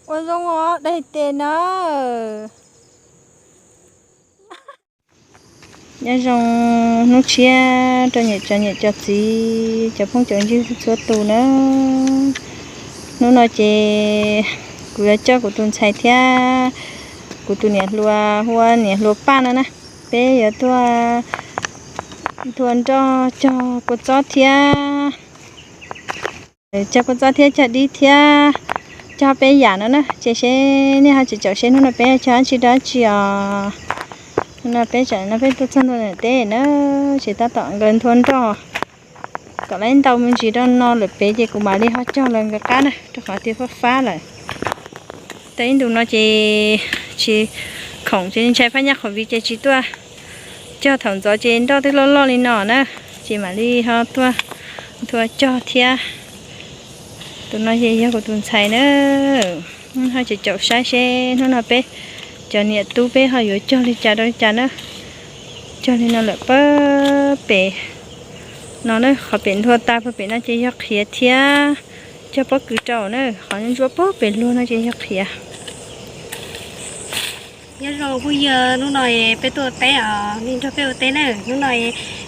Ua zoo os, daig tes na. Nyob zoo hnub tshiab rau niam cov niam cov txiv, cov phooj cov ywg txhua tus na. Hnub no ces kuv yuav coj kuv tus ntxhais thiab kuv tus niam hluas hu ua niam hluas Paj no na, peb yuav tuaj nthua nroj cog kua txob thiab. Cog kua txob thiab cog dib thiab cog peb yam no na, ces seb nej ho tseem caum seb hnub no peb cog dab tsi rau dab tsi os. Hnub no peb tseem no peb tuaj txog ntua ntawm teb na, ces tab tom nkawd nthua nroj kom lawv ntau me ntsis rau no lawm pem ces kuv mam li ho cog lawv nkawd qab na, rau qhov tias fab fab lawm. Tau ib ntus no ces tsis khoom ces ntshai phab nyaj qhov viv ces tsis tuaj cog, thaum ntxov ces nroj twb loj loj li no na, ces mam li ho tuaj nthua cog thiab. Tus no ces yog kuv tus ntxhais na. Ho tseem caum saib seb hnub no peb cov niam tub peb ho yuav cog li cas rau li cas na. Cog li no lawm pab pem no na, qhov pem nthua tas pab pem no ces yog qhiav thiab cog pob kws rau na, qhov ntsuab pab pem luag no ces yog qhiav. Nyob zoo phooj ywg, hnub no peb tuaj ua teb os, nej nrog peb ua teb na. Hnub no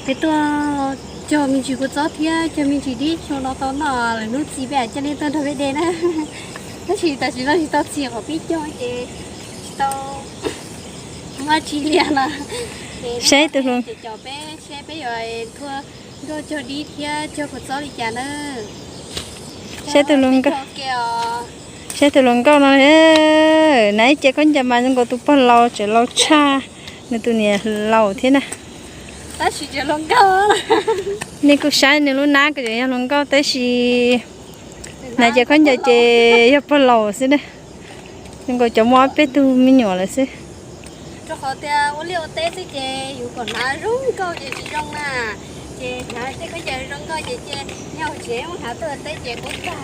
peb tuaj cog me ntsis kua txob thiab cog me ntsis dib xyoo no tau noj, lwm hnub txiv peb mam coj nej tuaj nrog peb de na. Tab sis tam sim no tsis tau txiv qhov peb cog ces tsis tau muaj tsi li no. Saib tus hluas, caum peb seb peb yuav nthua nroj cog dib thiab cog kua txob li cas na. Saib tus hluas nkauj, saib tus hluas nkauj no, na ib ce khaub ncaws mas zoo nkaus tus pog laus, tseem laus tshaj nws tus niam laus thiab na. Tab sis nej kuj saib nws lub hnab kuj tseem yog hluas nkauj tab sis na ces khaub ncaws ces yog pog laus xwb na. Zoo nkaus cov muaj ob peb tug me nyuam lawm xwb. Rau qhov tias ua liaj ua teb xwb ces yus kom hnav zoo nkauj ces tsis zoo na. Ces hnav tej khaub ncaws zoo nkauj ces cia nyob hauv tsev, hnav tuaj ua teb ces qub tag.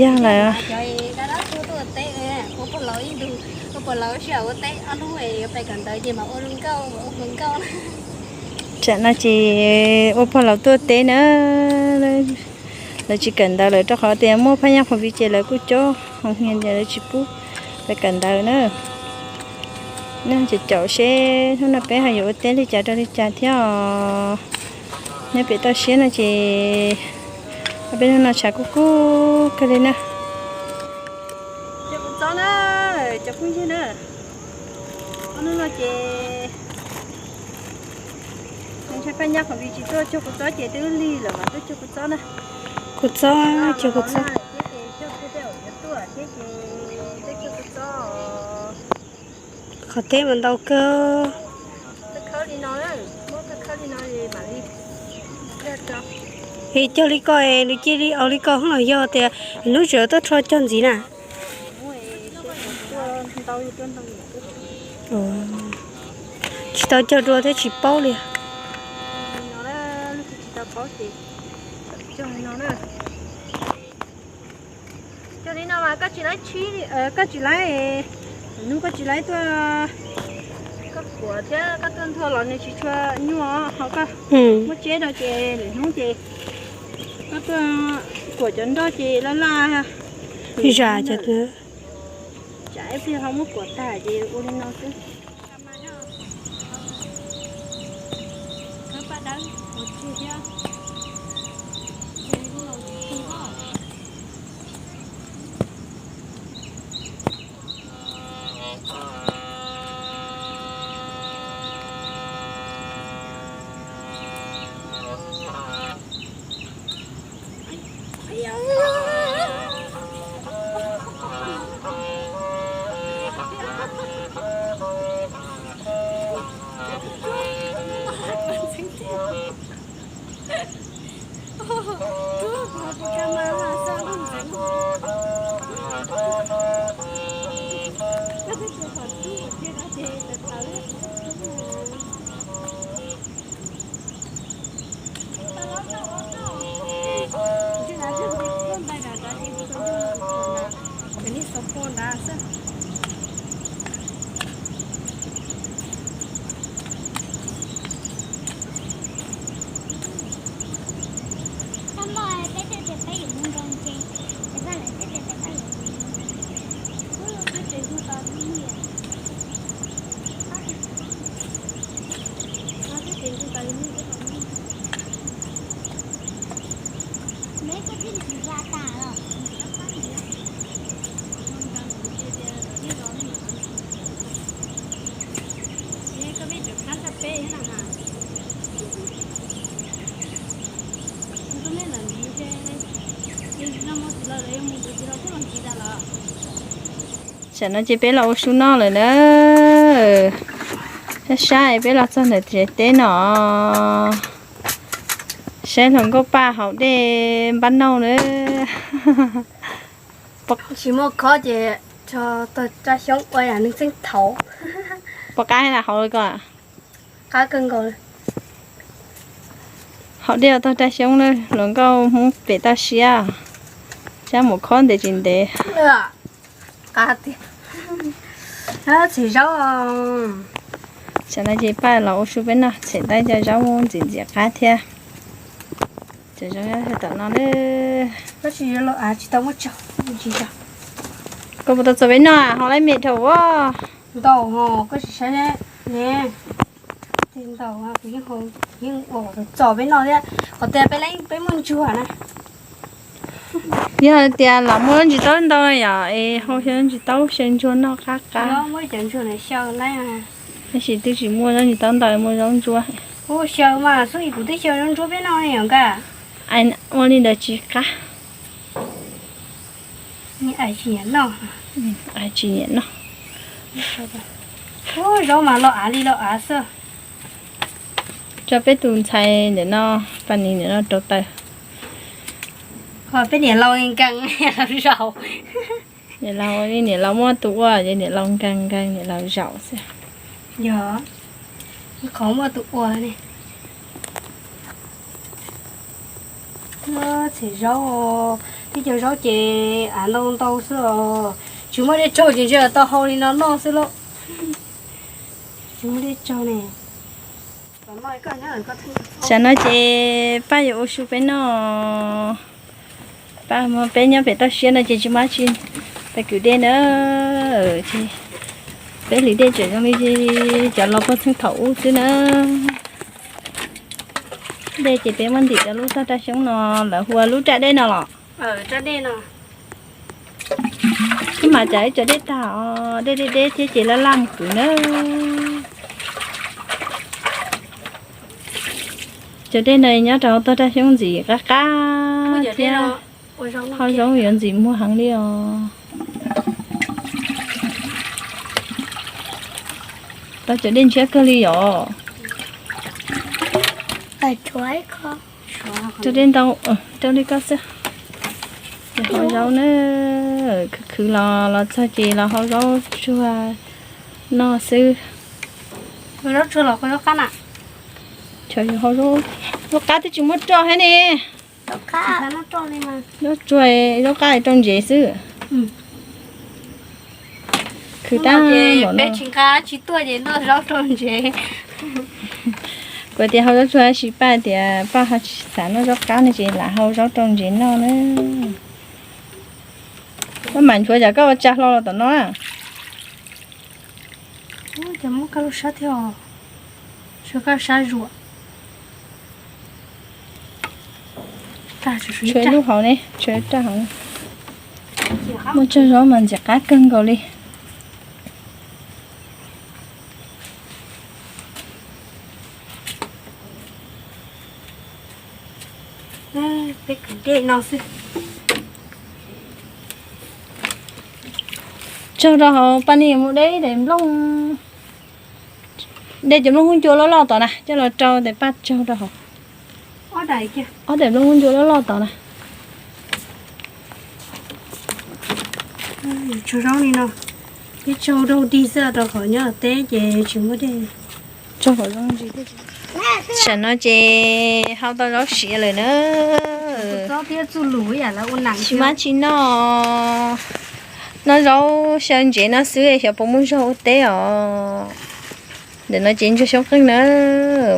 Yog lawm. Cov dab dab tuaj ua teb, ua pog laus ib ntus, ua pog laus sij hawm ua teb ob hnub yuav pais kawm ntawv ces mam ua zoo nkauj, ua hluas nkauj. Tsam no ces ua pog laus tuaj teb na, lawv tsis kawm ntawv lawm rau qhov tias muaj phab nyaj qhov viv ces lawv kuj cob hoo hia ces lawv tsis pub pais kawm ntawv na. Nej tseem caum seb hnub no peb ho yuav ua teb li cas rau li cas thiab os. Nyob pem toj siab no ces peb hnub no tshav kub kub kawg li na. Cov kua txob na, cov phooj ywg na, ob hnub no ces ntshai phab nyaj qhov viv tsis tuaj cog kua txob ces twb lig lawm mas tuaj cog kua txob na. Kua txob, cog kua txob. Cog tej aum yuav tuaj thiab ces tuaj cog kua txob. Qhov teb mas ntau kawg. Es cog li ko es nws cia li aus li ko los yog tias hnub tseem tuaj rho cog ntxiv na? Tsis tau cog dua thiab tsis paub li. Cog li no mas koj tsis laib, koj tsis laib, hnub koj tsis laib tuaj, koj kuam thiab koj tuaj nthua los nws tsis tshua nyuaj ho koj muab tseb rau ces lwm hnub ces koj tuaj kuam cov nroj ces laj laj zam cov, tsam ib pliag ho muab kuam tag ces ua li no xwb. Peb twb tias peb yuav mus nrog ntses, ces Tam no ces peb los ua su noj lawm na. Sab sab peb los txog ntawm tsev teb no, saib hluas nkauj Paj haus dej npab nauj na. Tsis muaj khob ces tso tog raj xyoob ua yam neeg txheej thaum. Pom qab lam haus li ko. Qab kawg nkaus. Haus dej ua tog raj xyoob na, hluas nkauj Hmoob pem toj siab, sab mus khob ntev tsis ntev. Qab tiag. Txhim zaub. Tam no ces Paj los ua su peb noj, txhim tau cov zaub ntxim ntxim qab thiab. Cov zaub tom no na. Koj puas tau txog peb noj, haus laj mem dhau a? Ntau, koj tsis saib ne. Ntau, yeej ua txog peb noj thiab. Qhov tias peb leej peb muaj ntsuag na. Yog tias los muaj zaub ntsis taub ntau yom, es hau xyaw ntsis taub xyaw ntsuag noj qab qab. Muab cov ntsuag na xyaw lawm. Tab sis twb tsis muaj zaub ntsis taub ntau, muaj zaub ntsuab. Kuv xyaw mas xub ib kuv twb xyaw zaub ntsuab peb noj ne yom nkaj. Ua li ntawd tsis qab. Tsis nyiam noj. Zaub mas los av li los av xwb. Tso peb tus ntxhais ntawm no, Paj Nis ntawm no rauv taws. Peb niam laus nkees zaum. Niam laus, niam laus muaj tus ua ces niam laus nkees nkees niam laus zaum xwb. Yog, qhov muaj tus ua ne. Txhim zaub, tib co zaub ces av ntau ntau xwb os. Tsis muaj dej tsaug ces ntshe tau hau li no noj xwb lauj. Tsis muaj dej tsaug ne. Tam no ces Paj yuav ua su peb noj. Paj, peb nyob pem toj siab no ces tsis muaj dab tsi, peb kwv dej na. Peb hliv dej tseem zoo li cov los puag txheej thaum ub xwb na. Dej ces peb muab ntim rau lub tog raj xyoob no, lawv hu ua lub raj dej no los. Ib mas cas ib co dej tag os, dej deb deb thiab ces laj laj mus kwv na. Cov dej no nyob rau tog raj xyoob ntxim qab qab thiab. Hau zaub yuav ntxim muag heev li os. Tau cov dej ntshiab kawg li os. Rau dej ntau, rau li koj xwb. Ces hau zaub na, khwv khwv los los txog ces los hau zaub tsuag noj xwb. Zaub tsuag los zaub qab na. Zaub qab twb tsis muaj roj thiab ne. Zaub tsuag, zaub qab rau ntsev xwb. Khwv tag npaum no. Peb tsis nqa tsis tuaj ces noj zaub rau ntsev. Kuv tias hau zaub tsuag, tab sis Paj tias Paj ho tsis xav noj zaub qab no ces lam hau zaub rau ntsev noj na. Koj mam nchuav, cas koj ua tsa hlo los tom no. Cas muab kaj lub sab thiab os. Tshuav kaj sab zuam. Tshuav lub hauv ne, tshuav raj hauv. Muaj tsawg zaub mas ntxim qab kawg nkaus li. Peb kwv dej no xwb. Tsaug rau hauv, Paj Nis mus de daim nplooj, de cov nplooj hub ncua loj loj tom na coj los rau tes Paj tsaug rau hauv. Ob daim nplooj hub ncua loj loj tom na. Tsaug zaub li no, peb tsaug raug dig xwb rau qhov nyob teb ces tsis muaj dej. Tam no ces hau tau zaub siav lawm na. Tsis mab tsis noj, noj zaub xyaw ntsev no xwb xyov puas muaj zog ua teb os. Ntawm no ces ntsuag xyoob qeej na,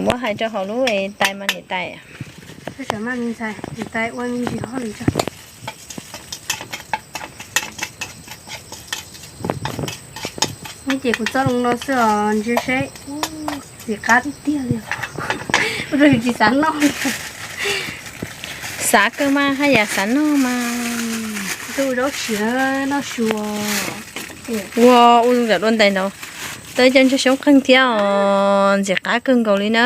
muab hais rau hauv lub tais mas niam tais. Tais ua me ntsis hauj lwm tso. Ces kuv txoj loo no xwb os, ntsia seb, ntxim qab tiag tiag li. Ua rau yus tsis xav noj. Xav kawg mas, haj yam xav noj mas. Tus zaub tshiab noj su. Ua ua zoo nram dua ntais nraud, tau ib co ntsuag xyoob qeeg thiab os, ntxim qab kawg nkaus li na.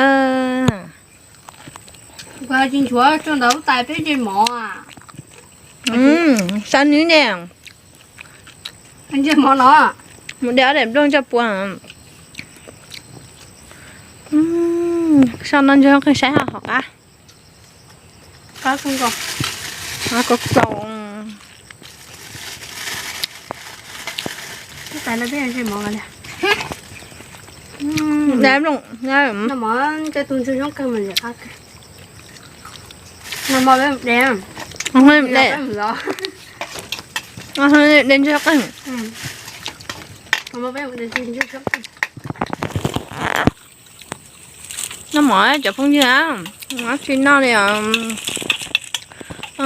Tsis nchuav tso ntawm lub tais peb ntsej mov. Sab nib ne. Ntsej mov no. Mus de ob daim nplooj coj pua. Sab no ntsuag xyoob qeeg saib hov qab. Qab kawg nkaus. Qab kawg nkaus. Tais no peb ntsej mov li. Daim nplooj, noj mov coj tus ntsuag xyoob qeeg mas ntsej qab kawg. Noj mov peb mus de. De ntsuag xyoob qeeg. Noj mov cov phooj ywg, tsis noj li os.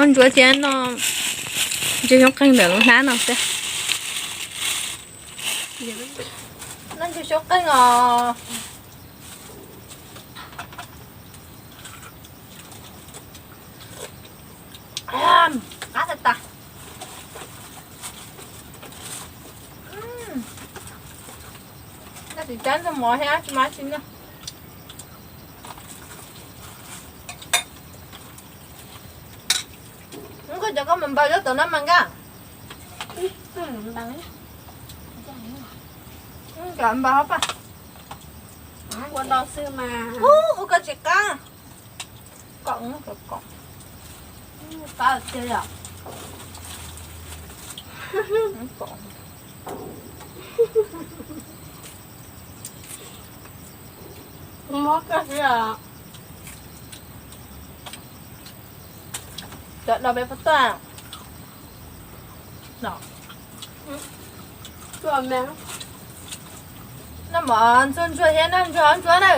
Ntsuav thiab no, ntsuag xyoob qeeg ntawm lub hnab no xwb. Noj ntsuag xyoob qeeg os. Qab tas tas. Noj tsis tsab ntxuag mov thiab tsis mas tsis noj. Koj cov koj mas npau zaub tom no mas nkaj. Cov npau hauv pas. Ua no xwb mas. Ub, ua koj tsis qab. Kom kom kom. Qab tiag yom. Mob kawg li os. Cov no peb puas tuaj? Noj mov ntxuag ntsuag thiab noj ntsuag ntsuag na.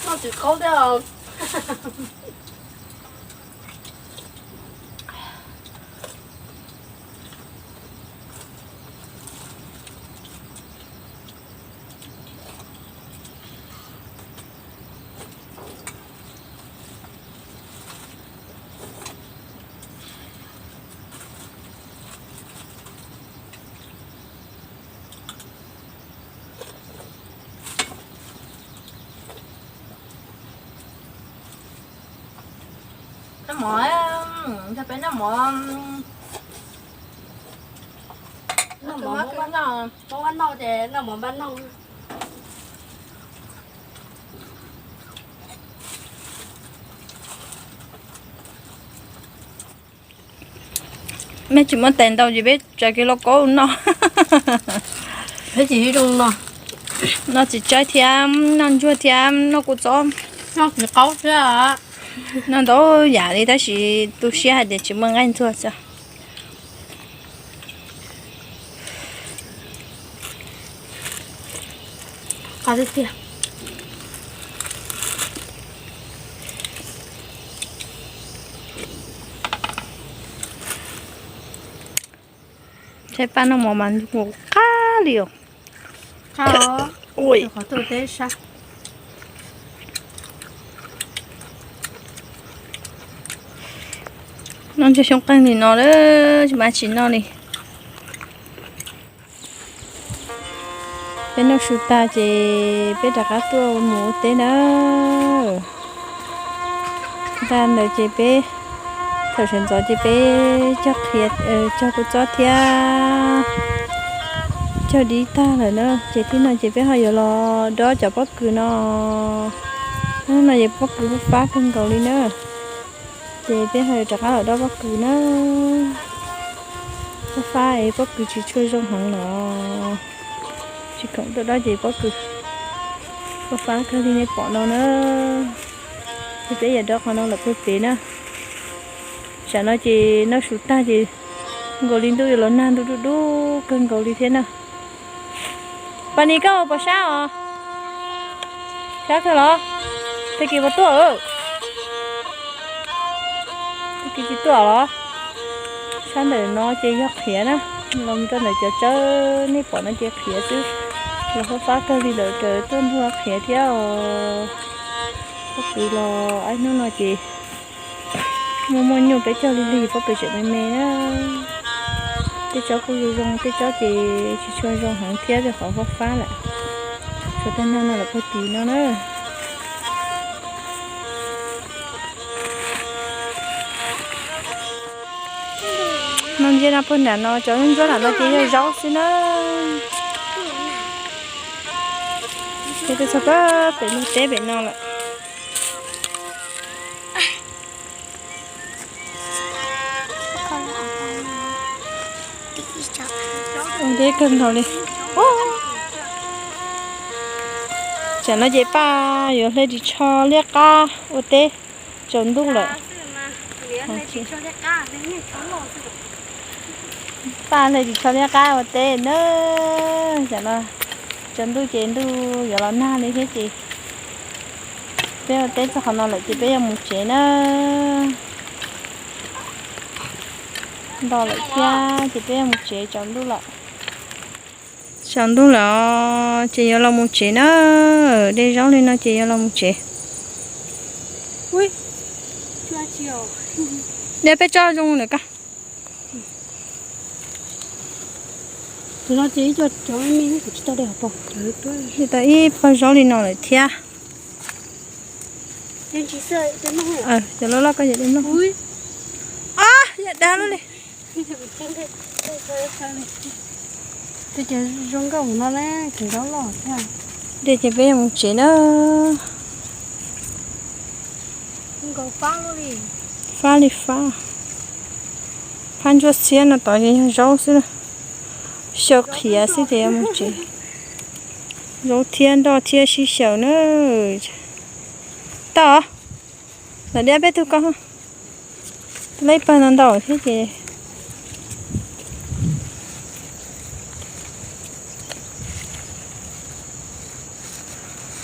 Noj tsis qaub thiab os. Noj mov, nrog peb noj mov. Noj mov, Hmoob noj ces noj mov npaj noj. Mej tsis muaj tais ntau ces peb tsa kiag lauj kaub noj. Peb tsis zoo no. Noj txiv tsaib thiab noj ntsuag thiab noj kua txob. Noj txiv qaub thiab. Noj ntau yam li tab sis tu siab hais tias tsis muaj nqaij ntxuag xwb. Qab tiag tiag. Saib paj noj mov mas nws qab li os. Qab os. Ui, qhov tuaj teb sab. Noj ntsuag xyoob qeeg li no lawm tsis mas tsis noj li. Peb noj su tag ces peb rov qab tuaj mus ua teb na. Tag ntawd ces peb, thaum sawv ntxov ces peb cog qhiav, cog kua txob thiab cog dib tag lawm na, ces thib no ces peb ho yuav los dob cov pob kws no. Hnub no ces pob kws fab fab kawg nkaus li na. Ces peb ho yuav rov qab los dob pob kws na. Fab fab es pob kws tsis tshua zoo heev los tsis khoom tuaj dob ces pob kws fab fab kawg li nej pom no na. Ces peb yuav dob qhov no lawm pem pem na. Tsam no ces noj su tag ces nkaus li ntuj yuav los nag ntuj dub dub kawg nkaus li thiab na. Pas Nis, koj puas sab os? Sab kawg los? Tag kis puas tuaj? Tag kis tsis tuaj los? Sab ntawm no ces yog qhiav na, los rau ntawm cov tsawb nej pom no ces qhiav xwb. Los fab fab kawg li lawm, raws tuaj nrog qhiav thiab os. Pob kws los ib hnub no ces muaj muaj nyuj peb cog lig lig pob kws tseem me me na. Tej tsob kuj zoo zoo, tej tsob ces tsis tshua zoo heev thiab rau qhov fab fab lawm. Tshuav tag nrho no lawm puag tim no na. No ntsia no puag nram no cov ntsuab nram no ces yog zaub xwb na. Ces twb txog pem lub teb pem no lawm. Ua ntej kawg nkaus li. Tsam no ces Paj yuav hle ris tsho liab qab ua teb tsaus ntuj lawm. Paj hle ris tsho liab qab ua teb na. Tsam no tsaus ntuj ces ntuj yuav los nag li thiab ces peb ua teb txog qhov no lawm ces peb yuav mus tsev na. Nto lawm thiab ces peb yuav mus tsev, tsaus ntuj lawm. Tsaus ntuj lawm os, ces yuav los mus tsev na. Dej zaub li no ces yuav los mus tsev. Dej peb tso zoo lawm koj. Tsis tau ib pob zaub li no lawm thiab. Cov loj loj koj yam li mloog. Ab, yam dav lub li. Tej ces zoo nkauj no ne, cov zaub loj thiab. Dej ces peb yuav mus tsev na. Fab li fab. Phab ntsuab xiab no tod ces yog zaub xwb, xyaw qhiav xwb ces yuav mus tsev. Zaub thiab nroj thiab sib xyaw na. Tau os, lam diab peb tug ko. Tus lej pawg no ntau thiab ces.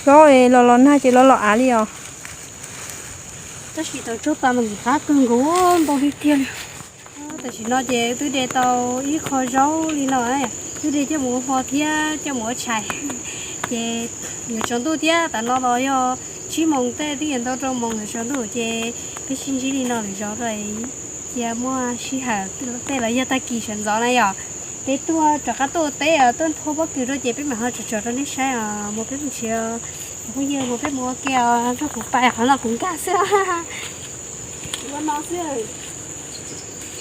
Zaub es los los nag ces los los av li os. Tab sis tau tsob pas mas nqhis qab kawg nkaus, ntau tiag tiag li. Tam sim no ces twb de tau ib qho zaub li no, twb de coj mus ua hmo thiab coj mus ua tshais. Ces yuav tsaus ntuj thiab, tam no los yog tsib moos tej twb yuav ntau rau moos yuav tsaus ntuj ces peb sib ntsib li no lwm zaus rau cia muaj sij hawm tej los yog tag kis sawv ntxov na yom. Peb tuaj rov qab tuaj ua teb tuaj nthua pob kws rau ces peb mam ho tsom tsom rau nej saib os. Mus peb mus tsev, phooj ywg, mus peb mus ua ke os, nrog kuv pais, qhov no kuv nkag xwb.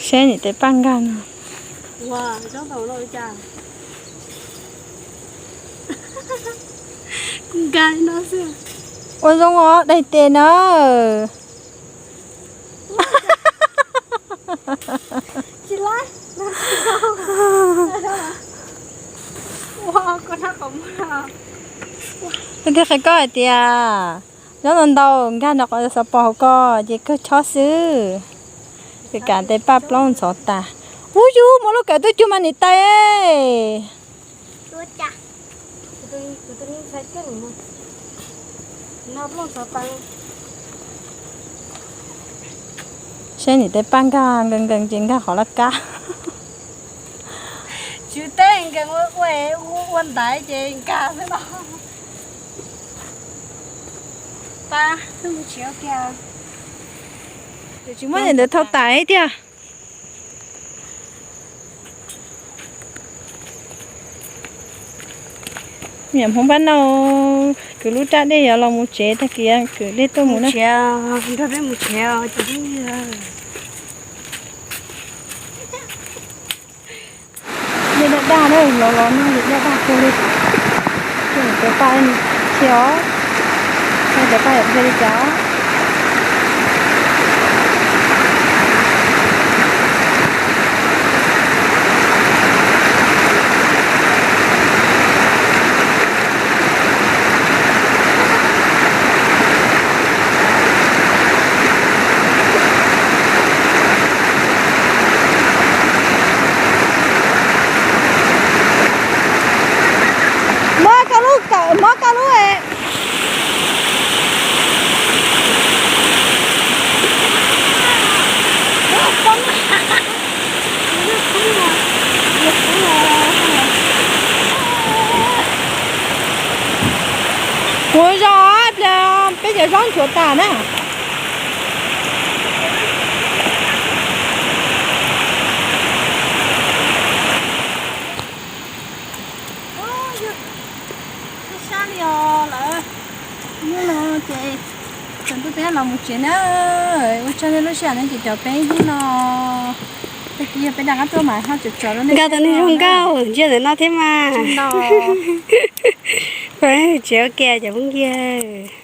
Saib niam tais Paj nkag no. Ua zoo os daim tes na. Kuv thiaj qhia koj hais tias zaub ntau ntau nkag nram qhov xov pos hauv ko ces kawg chob xwb. Kawg kam tes Paj plaub ntxhov tas. Ub yus muaj lub kawm tuaj cuag mas niam tais. Saib niam tais Paj nkag nkees nkees ces nkag qhov laj kab. Tswv teb nkees ua ua ntaiv ces nkag xwb no. Pab, tsis muaj ntawd thau tas tiag. Niam Hmoob Paj Nauj kwv lub raj dej yuav los mus tsev, tag kis kwv dej tuaj mus na. Nrog peb mus tsev os cov phooj ywg. Dej daj daj na, los los no dej daj daj kawg li. Cov paj, cia os, cov paj yam cia li cas. Muab koj lub, muab koj lub. Ua zog ib pliag peb cov zaub nchuav tas na. Sab li os lawm. Hnub no ces tsaus ntuj peb los mus tsev na. Ua tsaug nej lub sij hawm na, ces cov peb hnub no tag kis yog peb rov qab tuaj mas ho tsom tsom rau nej. Nkauj tau nej zoo nkauj, ntsia ntawm no thiab mas. Kuv tsev ua ke cov phooj ywg.